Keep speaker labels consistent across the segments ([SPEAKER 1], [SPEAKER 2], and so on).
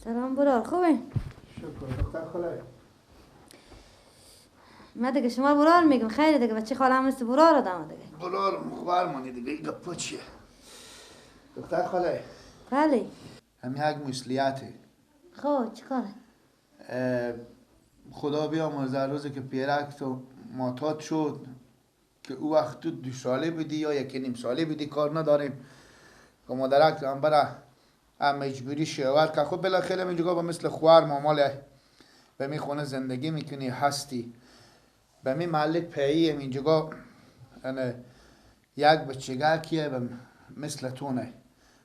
[SPEAKER 1] سلام برار، خوبه؟
[SPEAKER 2] شکر دختر خاله.
[SPEAKER 1] من دیگه شما برار میگم، خیلی دیگه بچه خاله هم مثل برار آدم دیگه.
[SPEAKER 2] برار مخبر مانی دیگه، این گپا چیه؟ دختر خاله.
[SPEAKER 1] بله.
[SPEAKER 2] هم یک مسئولیته.
[SPEAKER 1] خب چیکاره؟
[SPEAKER 2] خدا بیامرزه روزی که پیرک تو ماتات شد که او وقت تو 2 ساله بودی یا 1.5 ساله بودی، کار نداریم که مادرک هم برای هم مجبوری شوهر که خب بالاخره اینجا با مثل خوار مامال به می خونه زندگی میکنی هستی. به می محله پییم اینجا یک بچگه کیه به مثل تونه.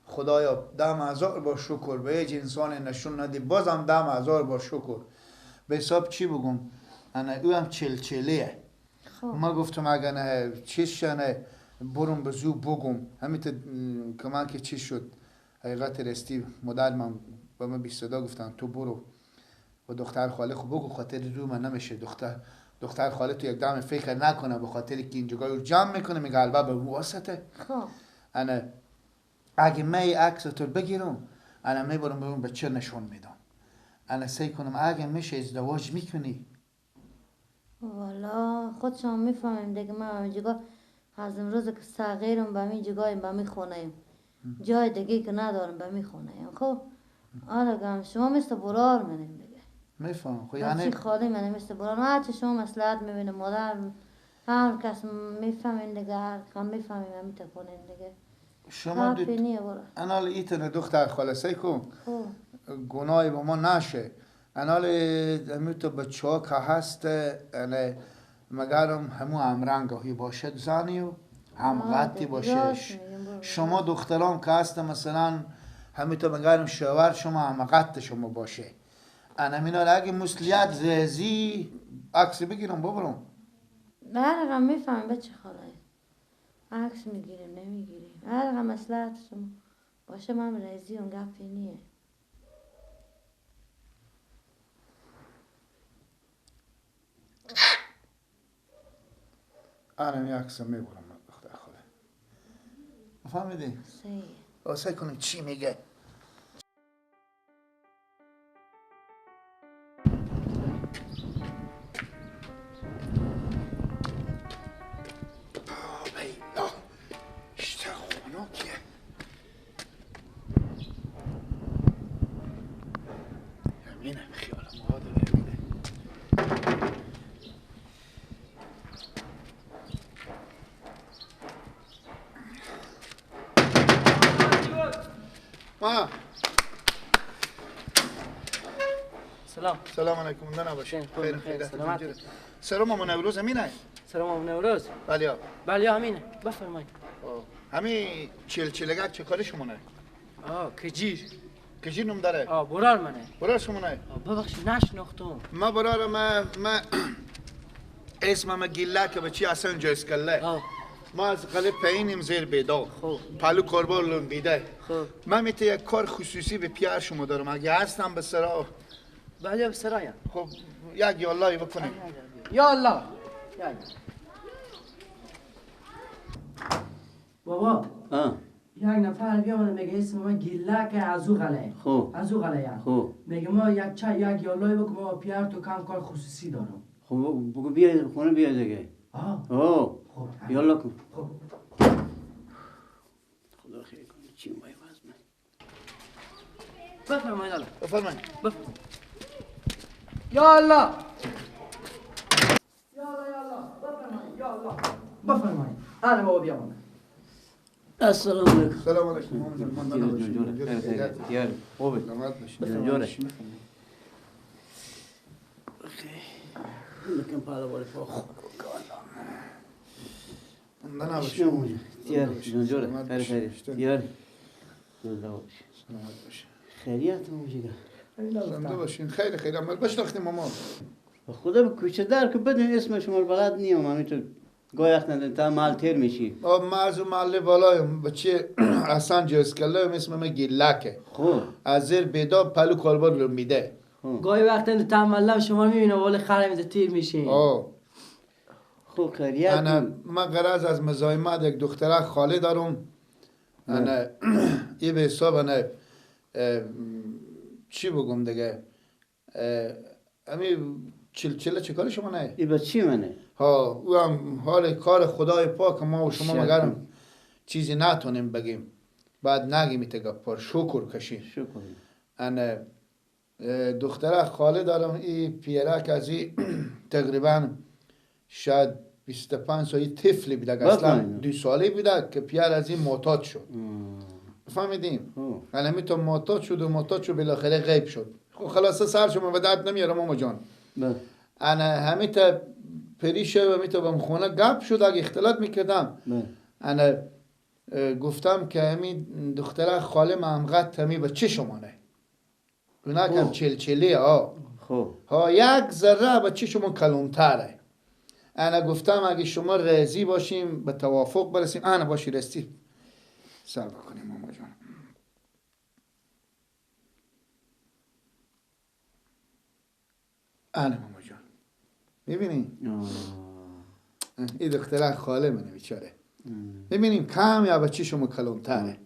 [SPEAKER 2] خدایا 10,000 با شکر به هیچ انسان نشون ندی، بازم 10,000 با شکر. به حساب چی بگم؟ انا او هم 40-40. ما گفتم اگه نه چیز شنه برم به زو بگم همین که من که چی شد حقیقت رستی مادر من به من بی صدا گفتن تو برو و دختر خاله خب بگو خاطر رو من نمیشه. دختر خاله تو یک دم فکر نکنه به خاطر که اینجا رو جمع میکنه میگه البته به واسطه.
[SPEAKER 1] خب
[SPEAKER 2] انا اگه می عکس تو بگیرم انا میبرم به اون بچه نشون میدم. انا سعی کنم اگه میشه ازدواج میکنی.
[SPEAKER 1] والا خودشان میفهمیم دیگه. من اینجا از امروز که صغیرم به می جگایم به می خونه جای دیگه که ندارم به می خونه. خب آره شما مثل برار منیم دیگه.
[SPEAKER 2] میفهم. خب
[SPEAKER 1] یعنی خالی منیم مثل برار. هرچی شما مصلحت میبینه مادر هر کس میفهمین دیگه، هر کس میفهمیم همی تکنین دیگه.
[SPEAKER 2] شما انال ایتن دختر خالصه کن گناهی با ما نشه. انال همی تو بچه ها که هست مگرم همو همرنگاهی باشد زنی و هم قطی باشه. شما دخترام که هست مثلا همی تو مگرم شوهر شما هم قط شما باشه. انا مینا اگه مسئولیت زیزی عکس بگیرم ببرم.
[SPEAKER 1] هر میفهمم بچه خاله عکس میگیریم نمیگیریم. هر مصلحت شما باشه من رضی اون گپی نیه.
[SPEAKER 2] انا می عکس میبرم دختر خاله. فهمیدی؟ سعی کنم چی میگه. سلام علیکم. نه نباشین. خیر خیر. سلامت. سلام ماما نوروز همینه؟
[SPEAKER 3] سلام ماما نوروز.
[SPEAKER 2] بله.
[SPEAKER 3] بله همینه. بفرمایید.
[SPEAKER 2] همین 40-40 چه کاری شمونه؟
[SPEAKER 3] کجیر.
[SPEAKER 2] کجیر نوم داره؟
[SPEAKER 3] برار منه.
[SPEAKER 2] برار شمونه؟
[SPEAKER 3] ببخشید نشناختم.
[SPEAKER 2] ما برار ما اسمم گیله که بچی اصلا جسکله. ما از قلب پایینیم زیر بیدا.
[SPEAKER 3] خب.
[SPEAKER 2] پلو کاربار لنبیده.
[SPEAKER 3] خب.
[SPEAKER 2] من میته یک کار خصوصی به پیار شما دارم. اگه هستم به سرا.
[SPEAKER 3] بله به سرایم.
[SPEAKER 2] خب یک یاللهی بکنیم.
[SPEAKER 3] یا الله. بابا. یک نفر بیامده میگه اسم من گیله که از او غله.
[SPEAKER 4] خب.
[SPEAKER 3] از او غله یعنی.
[SPEAKER 4] خب.
[SPEAKER 3] میگه ما یک چای یک یاللهی بکن ما پیار تو کم کار خصوصی دارم.
[SPEAKER 4] خب بگو بیا خونه بیا دیگه.
[SPEAKER 3] آه.
[SPEAKER 4] خب. یالا کن.
[SPEAKER 3] خب.
[SPEAKER 4] خدا خیر کنه چی وای وزن.
[SPEAKER 3] بفرمایید الله.
[SPEAKER 2] بفرمایید.
[SPEAKER 3] بفرمایید. یا الله. یا الله یا الله. بفرمایید یا الله. بفرمایید. انا بابا بیام.
[SPEAKER 4] السلام علیکم.
[SPEAKER 2] سلام علیکم.
[SPEAKER 4] یار خوبه.
[SPEAKER 2] سلامت باشید.
[SPEAKER 4] جوره. لکن پالا بالا فوق.
[SPEAKER 2] نه نباشه.
[SPEAKER 4] تیار جوره. خیر خیر. تیار.
[SPEAKER 2] سلامت باشید.
[SPEAKER 4] خیریت موجوده.
[SPEAKER 2] زنده باشین. خیر خیر. عمل بشناختیم ماما.
[SPEAKER 4] خدا به کوچه در که بدون اسم شما بلد نیم. من تو گاهی وقت ندارم تا مال تیر میشی.
[SPEAKER 2] ما از اون محله بالایم بچه اصلا جسکله اسم من گیلکه.
[SPEAKER 4] خب.
[SPEAKER 2] از زیر بیدا پلو کاربار رو میده.
[SPEAKER 3] گاهی وقت تا محله شما میبینم ولی خرم تیر میشی.
[SPEAKER 4] خب خیریت.
[SPEAKER 2] انا من غرض از مزاحمت یک دختره خاله دارم. انا ای به حساب انا چی بگم دیگه، امی چل چه کار شما نه؟
[SPEAKER 4] ای بچی منه.
[SPEAKER 2] ها او هم حال کار خدای پاک ما و شما مگرم چیزی نتونیم بگیم، بعد نگیم ایتا پر شکر کشیم.
[SPEAKER 4] شکر.
[SPEAKER 2] انا دختره خاله دارم، ای پیرک از ای تقریبا شاید 25 سال طفلی بوده، اصلا 2 ساله بوده که پیر از این معتاد شد. فهمیدیم؟ الان تو معتاد شد و معتاد شد، بالاخره غیب شد. خب خلاصه سر شما به درد نمیارم ماما جان. انا همه تا پریشه و میتا بهم خونه گپ شد، اگه اختلاط میکردم. انا گفتم که همین دختره خاله من هم قد تمی به چه شمانه؟ اونا کم چل ها. ها یک ذره به چه شما کلونتره. انا گفتم اگه شما راضی باشیم به توافق برسیم، انا باشی رستی سر بکنیم ماما جان. انا ماما جان میبینی؟ این دختره خاله منه بیچاره. میبینیم کم یا بچه شما کلونتره.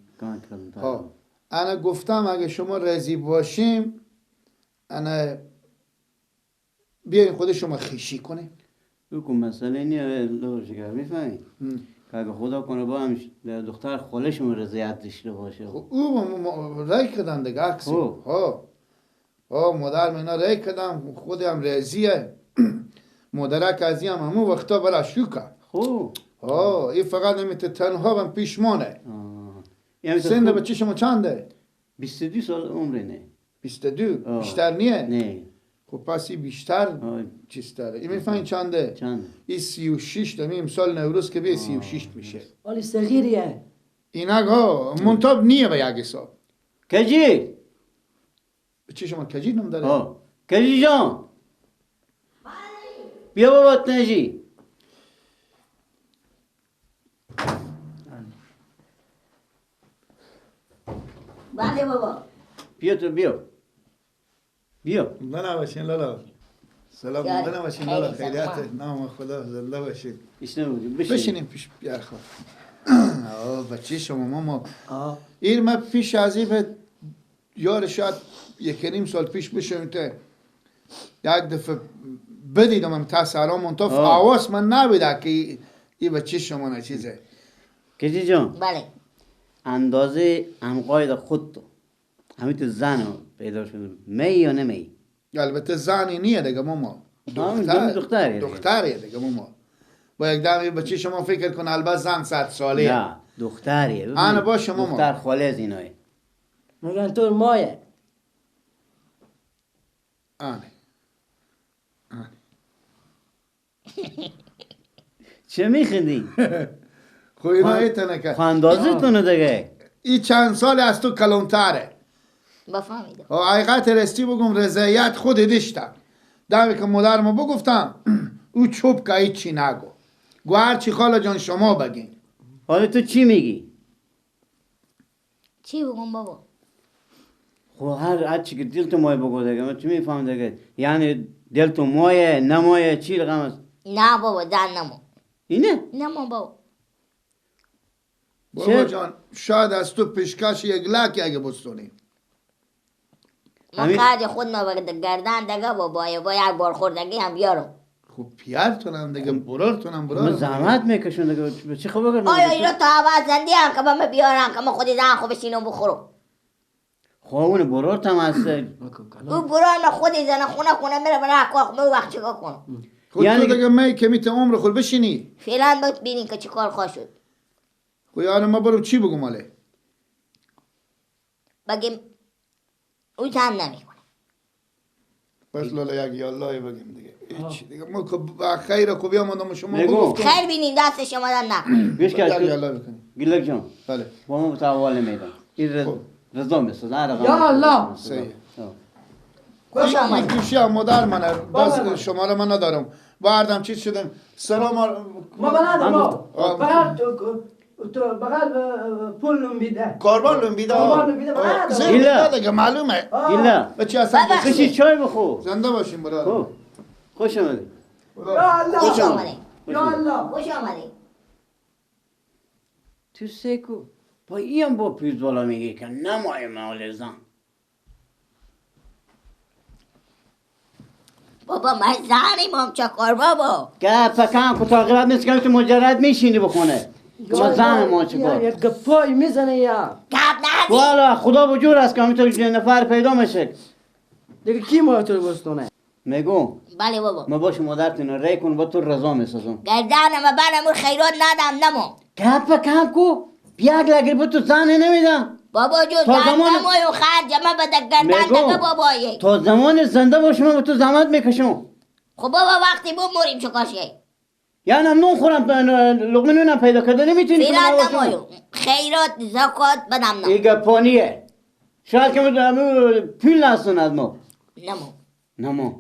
[SPEAKER 2] ها انا گفتم اگه شما راضی باشیم انا بیاین خود شما خیشی کنیم.
[SPEAKER 4] بکن مسئله نیه لور میفهمی؟ که اگه خدا کنه با هم دختر خاله شما رضایت داشته باشه.
[SPEAKER 2] خب او رای کردن دیگه عکسی. ها ها مادر من اینا رای کردم، خودم راضیه. مادرک از هم همون وقتا برای شو کرد.
[SPEAKER 4] خب
[SPEAKER 2] ها این فقط نمیته تنها من پیشمانه. سن بچه شما چنده؟
[SPEAKER 4] 22 سال عمره. نه
[SPEAKER 2] 22 بیشتر نیه؟
[SPEAKER 4] نه.
[SPEAKER 2] خب پس این بیشتر چیز داره. این میفهمی چنده؟
[SPEAKER 4] چند؟
[SPEAKER 2] این 36 دمی امسال نوروز که به 36 میشه.
[SPEAKER 3] ولی صغیریه.
[SPEAKER 2] اینک ها منتاب نیه به یک حساب.
[SPEAKER 4] کجی؟
[SPEAKER 2] بچه شما کجی نم داره؟
[SPEAKER 4] ها کجی جان؟ بیا بابا تنجی.
[SPEAKER 1] بله بابا.
[SPEAKER 4] بیا تو بیا. بیا.
[SPEAKER 2] زنده باشین لالا. سلام زنده باشین لالا، خیریت. نام خدا زنده باشین. بشینیم پیش بیار خود. آه بچه شما ماما. این ما پیش از این یار شاید 1.5 سال پیش بشیم تا یک دفعه بدیدم هم تا سلام منطف آواز من نبوده که این بچه شما نه چیزه.
[SPEAKER 4] کجی جان؟
[SPEAKER 1] بله.
[SPEAKER 4] اندازه همقاید خود تو همین تو زن پیدا شده می یا نمی؟
[SPEAKER 2] البته زنی نیه دیگه ماما.
[SPEAKER 4] دختر
[SPEAKER 2] دختریه دیگه ماما. با یک دم بچه شما فکر کن البته زن 100 ساله.
[SPEAKER 4] نه دختریه.
[SPEAKER 2] انا باشه ماما.
[SPEAKER 4] دختر خاله از اینای.
[SPEAKER 3] مگن تو مایه.
[SPEAKER 2] آنه. آنه.
[SPEAKER 4] چه میخندی؟
[SPEAKER 2] خب اینا ایتنه که
[SPEAKER 4] اندازه تونه دیگه.
[SPEAKER 2] این چند سال از تو کلونتره.
[SPEAKER 1] بفهمیدم.
[SPEAKER 2] حقیقت رستی بگم رضایت خود داشتم. دمی که مادرمو بگفتم او چوب که هیچی نگو. گو هرچی خاله جان شما بگین.
[SPEAKER 4] حالا تو چی میگی؟
[SPEAKER 1] چی بگم بابا؟
[SPEAKER 4] خب هر چی که دل تو مایه بگو دیگه. من چی میفهم دیگه؟ یعنی دل تو مایه نمایه چی رقم است؟
[SPEAKER 1] نه بابا زن نمو.
[SPEAKER 4] اینه؟
[SPEAKER 1] نمو بابا.
[SPEAKER 2] بابا جان شاید از تو پیشکش یک لک اگه بستونی.
[SPEAKER 1] من خرج خود ما گردن دیگه بابا با یک بار خوردگی هم بیارم.
[SPEAKER 2] خب پیرتونم دیگه برارتونم برارم.
[SPEAKER 4] من زحمت میکشم دیگه چی خوب بگم؟
[SPEAKER 1] آیا اینا تا اول زندی هم که من بیارم که من خودی زن خوب بشینم بخورم.
[SPEAKER 4] خب اون برارت هم هست.
[SPEAKER 1] اون برار من خودی زن خونه خونه میره برای کار، خب من وقت چیکار کنم؟
[SPEAKER 2] خب تو دیگه می که میت عمر خود بشینی.
[SPEAKER 1] فعلا باید ببینین که چیکار خواه شد.
[SPEAKER 2] خب یعنی ما برم چی بگم حاله؟
[SPEAKER 1] بگیم او زن نمیکنه.
[SPEAKER 2] بس لالا یک یالله بگیم دیگه. هیچ دیگه ما که خیر خوبی آمدم شما بگفتم.
[SPEAKER 1] خیر بینیم دست شما در نکنه.
[SPEAKER 4] گوش
[SPEAKER 2] یک یالله بکنیم.
[SPEAKER 4] گلک جان.
[SPEAKER 2] بله.
[SPEAKER 4] با ما متعوال میدم. این رضا میسازه.
[SPEAKER 3] یا الله.
[SPEAKER 2] صحیح.
[SPEAKER 1] خوش آمدید.
[SPEAKER 2] گوشی هم مادر منه. باز شماره من ندارم. بردم چیز شدم. سلام
[SPEAKER 3] ما بلدم ما. فقط تو بغل پول لنبیده.
[SPEAKER 2] کاربان لنبیده.
[SPEAKER 3] کاربان لنبیده.
[SPEAKER 2] زنده دیگه معلومه.
[SPEAKER 4] ایلا.
[SPEAKER 2] بچه اصلا
[SPEAKER 4] بشی چای بخور.
[SPEAKER 2] زنده باشیم برادر.
[SPEAKER 4] خوش آمدید.
[SPEAKER 3] یا الله.
[SPEAKER 1] خوش آمدید.
[SPEAKER 3] یا الله.
[SPEAKER 1] خوش آمدید.
[SPEAKER 4] تو سیکو با این با پیز بالا میگی که نمای مال زن.
[SPEAKER 5] بابا من زنیم هم چه کار بابا؟
[SPEAKER 4] گپ کم کو تا غیرت نیست که تو مجرد میشینی بخونه. ما زن ما چه کار؟
[SPEAKER 3] یک گپای میزنه یا
[SPEAKER 5] گپ ندی.
[SPEAKER 4] والا خدا بجور است که تو نفر پیدا میشه.
[SPEAKER 3] دیگه کی ما تو بستونه؟
[SPEAKER 4] میگم
[SPEAKER 5] بله بابا.
[SPEAKER 4] ما باش مادرتون ری کن با تو رضا میسازم.
[SPEAKER 5] گردنم برم خیرات ندم نمو.
[SPEAKER 4] گپ کم کو بیاگ لگر با تو زن نمیدم.
[SPEAKER 5] بابا جو
[SPEAKER 4] تا زمان
[SPEAKER 5] و خرج من به گردن دیگه بابایی.
[SPEAKER 4] تا زمان زنده باشم من تو زحمت میکشم.
[SPEAKER 5] خب بابا وقتی بموریم چه کاشه؟
[SPEAKER 4] یعنی هم نون خورم لقمه نونم پیدا کرده نمیتونی.
[SPEAKER 5] خیرات نمایو خیرات زکات بدم نه.
[SPEAKER 4] این گپانیه. شاید که پول نستون از ما.
[SPEAKER 5] نمو
[SPEAKER 4] نمو.